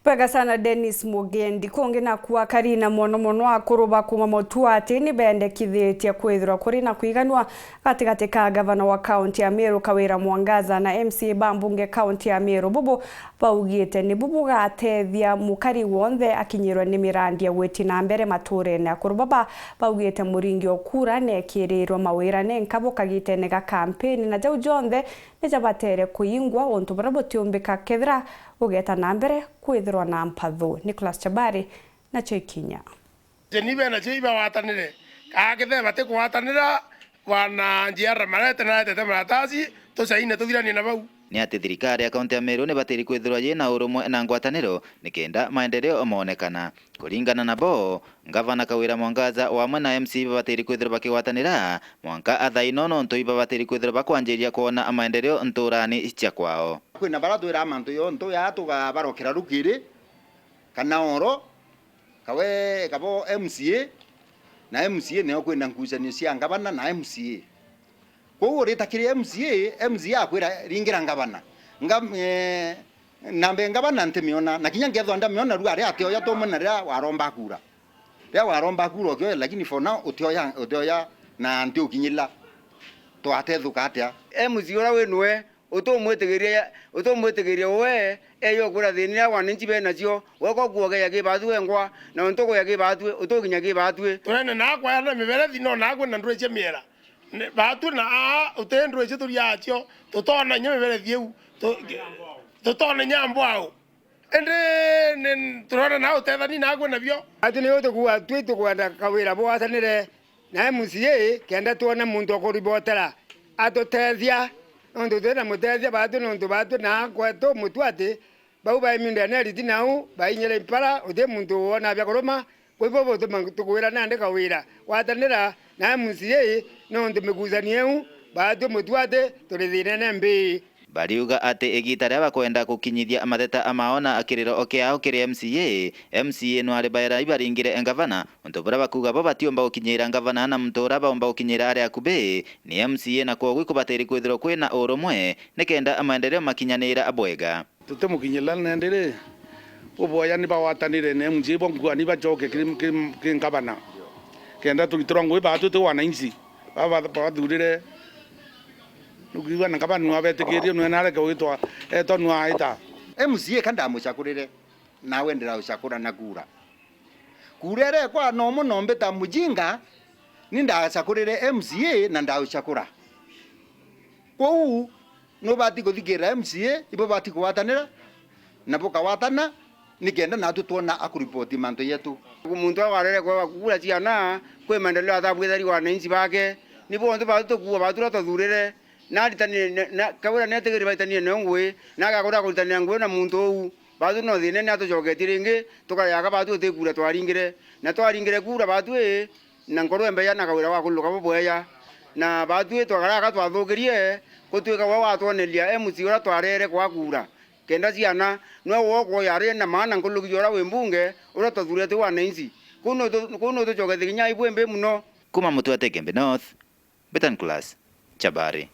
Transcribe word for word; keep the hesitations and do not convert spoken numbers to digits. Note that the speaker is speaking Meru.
Bwega sana Dennis Mugendi. Kungi naku akari na mono mono akuru ba kuma Mutuati ni bendekithitie kwithirwa kuri na kwiganua gatigati ka ngavana wa kaunti ya Meru Kawira Mwangaza na M C A ba mbunge kaunti ya Meru. Bubu baugite nibu bugatethia mukari wonthe akinyirwe ni mirandi ya gwiti na mbere maturene. Akuru baba baugite muringi o kura nekirirwe mawira nenka bukagitene ga kampeni, na jau jonthe ni jabatere kuingwa untu buria butiumbika kethira ugeta na mbere kwithirwa na mpathu. Nicholas Chabari nacio ikinya. Jeni bena cio ibawatanire. Kaa kethira batikwatanira, bwana Njiara marete na aretete maratasi, tucaine tuthiranie na bau. Ni ati thirikari ya kaunti ya Meru ni batiri kwithirwa yina urumwe na ngwataniro nikenda maendeleo moonekana. Kuringana na bo, Ngavana Kawira Mwangaza wamwe na M C A babatiri kwithirwa bakigwatanira mwanka athaino nontu ibabatiri kwithirwa bakwanjiria kwona maendeleo nturani cia kwao. Kwina bara twira mantu yo ntu ya tugabarokera rukiri kana oro, kawe kabo M C A, na M C A nio kwina ngucanio cia ngavana na M C A. Kwou urita kiri M C A, M C A akwira, "Ringira ngavana." Nga-, eh, nambe ngavana ntimiona, na kinya nkethwa ndamiona, riu aria atioya tumwe na riria waromba kura. Riria waromba kura ukioya, lakini for now utioya, utioya na ntiukinyila. Twatethuka atia? M C A uria wi nwe, utumwitigiria, utumwitigiria we, eyo kwira thina iria wananchi benacio, we ko kuogeya ki batwi wengwa, na untu kuya ki batwi, utukinya ki batwi. Twene na kwaya na miberethi, no na kwina ndwiji miera. Ni, batwi na aa, uti ndwiji turiacio, tutona inya miberethi iu, tu-, tutona inya mbwau. Indi ni, turona na utethani na kwina bio. Batwi ni utukua twi tukwenda Kawira bwatanire na M C A, kenda twone muntu wa kuribotera atutethia, nontu twina mutethia batwi, nontu batwi na kwetu Mutuati, bau ba Iminda na Eriti nau bainyire mpara, uti muntu wona bia kuruma. Kwi bo butuma tukwira nandi Kawira gwatanira na M C A, nontu migucanio iu, batwi Mutuati turi thinene mbii. Bariuga ati igita riria bakwenda gukinyithia mateta amao na kiriro kiao kiri M C A, M C A nwari baera ibaringire ngavana, untu buria bakuuga bo batiumba gukinyira ngavana na muntu uria baumba gukinyira ari akubi ni M C A, na kwogu ikubatiri kwithirwa kwina urumwe nikenda maendeleo makinyanira bwega. Tutimukinyira nandi ri, uboya ni bagwatanire na M C A bo nkua ni bacoke kiri, kiri, kiri ngavana, kenda turitirwa ngui batwi ti wananchi. Baba bathurire, nukiigua na ngavana nwa betikirie nwe nareke gwitwa etwa nwa aita. M C A ka ndamucakurire, nawe ndiraucakura na kura. Kura iria ikwa no muno mbita mujinga, ni ndacakurire M C A na ndaucakura. Kwou nubati kuthikirira M C A, ibo bati kugwatanira, na bukagwatana, nikenda natwi twona akuripoti mantu yetu. Muntu agarere kwa kura ciana, kwi maendeleo atabwithari wananchi bake, ni bonthe batu tukuua batu ra tuthurire, na aritanire, na, na, Kawira netigiri baritanire neo ngui, na agakora kuritanira ngui na muntu uu. Batwi no thina ni atucoketie ringi, tukayaga batwi uti kura twaringire. Na twaringire kura batwi, na nkoro embeya na Kawira wa kuluka bubweya. Na batwi twakaraga twathukirie, gutwika we watwoneria M C A uria twarere kwa kura. Kenda ciana, nwe wokwo yari na maana nkuluki uria wi mbunge, uria twathuurite wananchi. Kuu no tu-, kuu no tucoketie kinya aibu imbi muno. Kuma Mutuati Igembe North, Betan Class, Chabari.